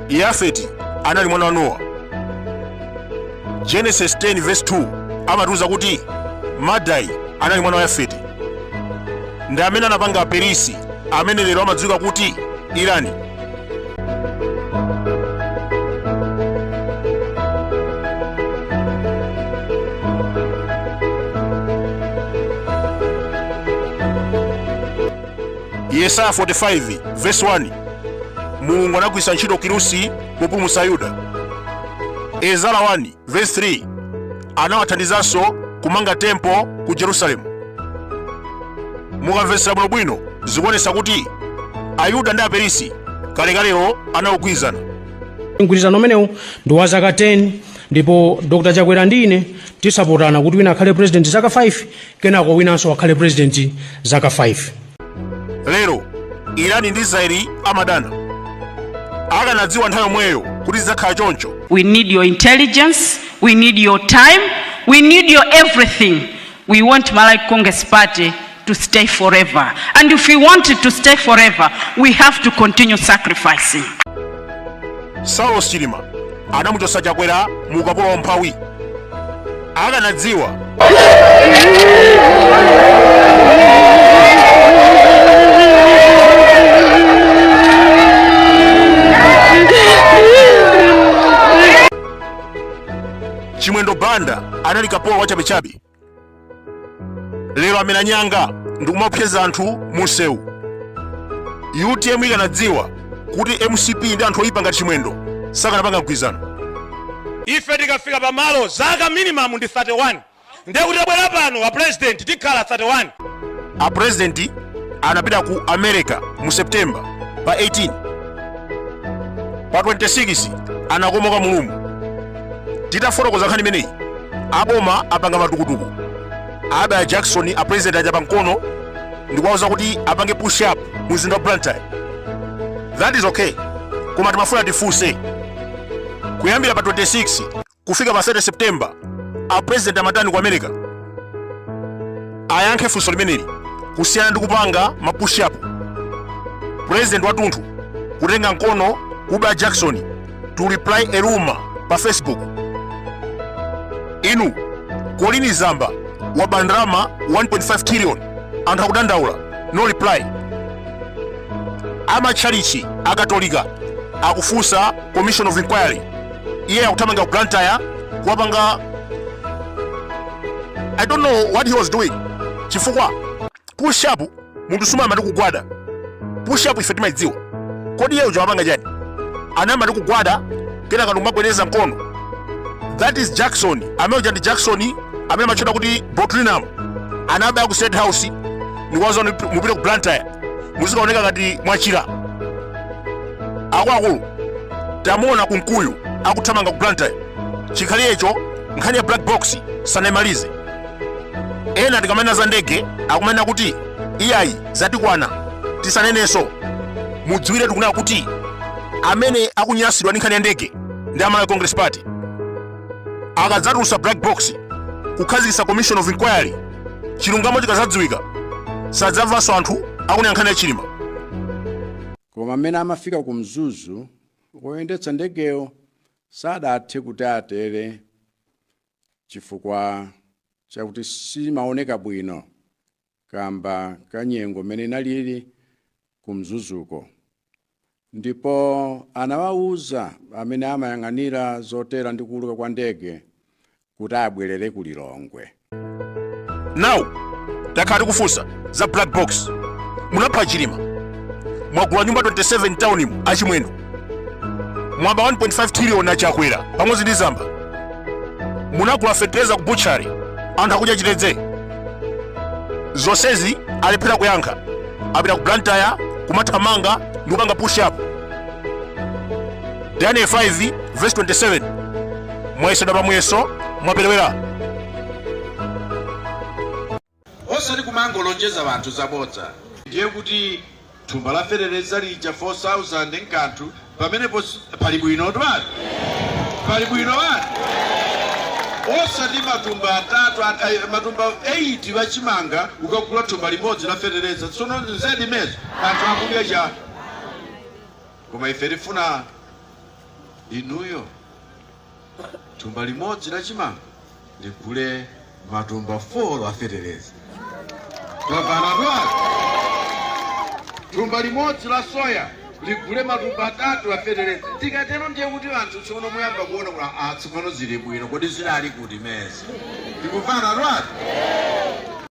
Yafeti anali mwana wa Nowa. Genesis 10 verse 2 amatiuza kuti Madai anali mwana wa Yafeti, ndi amene anapanga Aperisi amene lero amadziwika kuti Irani. Yesaya 45 verse 1, Mulungu anagwiritsa ntchito Kirusi populumutsa Yuda. Ezara 1 verse 3 anawathandizanso kumanga temple ku Jerusalemu. Mukamvetsera bwinobwino zikuonetsa kuti Ayuda ndi Aperisi kalekalelo anagwirizana. Mgwirizano umenewu ndi wa zaka 10, ndipo Dr Chakwera ndi ine tisapotana kuti wina akhale president zaka 5, kenako winanso akhale president zaka 5. Lero Irani ndi Israeli amadana. Akanadziwa nthawi yomweyo kuti zidzakhala choncho. We need your intelligence, we need your time, we need your everything. We want Malawi Congress Party to stay forever. And if we want it to stay forever, we have to continue sacrificing. Saulos Chilima anamuchotsa Chakwera mu ukapolo wa umphawi. Akanadziwa Chimwendo Banda anali kapolo wachabechabe. Lero amera nyanga ndikumaopseza anthu munsewu. UTM ikanadziwa kuti MCP ndi anthu oyipa ngati Chimwendo, sakanapanga mgwirizano. Ife tikafika pamalo, zaka minimum ndi 31, ndiye kuti tabwera pano a president tikhala 31. A president anapita ku America mu September pa 18, pa 26 anakomoka mulumu. Titafotokoza nkhani imeneyi, aboma apanga matukutuku, abaya Jackson a president aja pamkono ndikuwauza kuti apange push up mu mzinda wa Blantyre. That is okay, koma timafuna tifunse, kuyambira pa 26 kufika pa 30 September a president amatani ku America? Ayankhe funso limeneli kusiyana ndi kupanga ma push up. President watunthu kutenga mkono kuba Jackson to reply a rumor pa Facebook. Inu, Colleen Zamba waba ndalama 1.5 trillion, anthu akudandaula, no reply. Amatchalichi Akatolika akufunsa commission of inquiry, iye akuthamanga ku Blantyre kuwapanga. I don't know what he was doing, chifukwa push up munthu sumayamba ndi kugwada. Push up ife timayidziwa. Kodi iye uja wapanga chani? Anayamba ndi kugwada, kenaka ndikumagwedeza mkono. That is Jackson. Amene uja ndi Jackson amene amatchedwa kuti botulinum. Anabaya ku State House ndikuwauza mupite ku Blantyre muzikaoneka ngati mwachira. Akuluakulu, tamuona Kunkuyu akuthamanga ku Blantyre, chikhalirecho nkhani ya black box sanayimalize. Ena tikamanena za ndege akumanena kuti iyayi, zatikwana, tisanenenso. Mudziwire tikunena kuti amene akunyasidwa ndi nkhani ya ndege ndi a Malawi Congress Party. Akadzatulutsa black box, kukhazikitsa commission of inquiry, chilungamo chikazadziwika, sadzamvanso anthu akunena nkhani ya Chilima. Koma mmene amafika ku Mzuzu, woyendetsa ndegeyo sadathe kuti atere chifukwa chakuti simaoneka bwino kamba ka nyengo mmene inalili ku Mzuzuko, ndipo anawauza amene amayang'anira zotera ndi kuuluka kwa ndege kuti abwerere ku Lilongwe. Now takhala tikufunsa za black box. Munapha Chilima, mwagula nyumba 27 town Achimwendo, mwaba 1.5 trillion Achakwera pamodzi ndi Zamba, munagula fetereza ku butchery, anthu akudya chitedze. Zonsezi alephera kuyankha, apita ku Blantyre kumathamanga ndi kupanga push up. Daniel 5 verse 27, mwayesedwa pa muyeso, mwaperewera. Osati kumangolonjeza anthu zabodza. Ndiye kuti thumba la fetereza lija 4000 nkanthu pamenepo, pali bwino twani, pali bwino wani. Osati matumba atatu, matumba 8 wachimanga ukagula thumba limodzi la fetereza. Tsono nzedi mezo anthu akudya cha. Koma ife tifuna Inuyo thumba limodzi la chimanga ligule matumba 4 afetereza. Tamvana twali? Thumba limodzi la soya ligule matumba 3 afetereza. Tikatero ndiye kuti anthu tsono muyamba kuona kuti tsopano zili bwino. Kodi zinali kuti mezi? Tikumvana twali?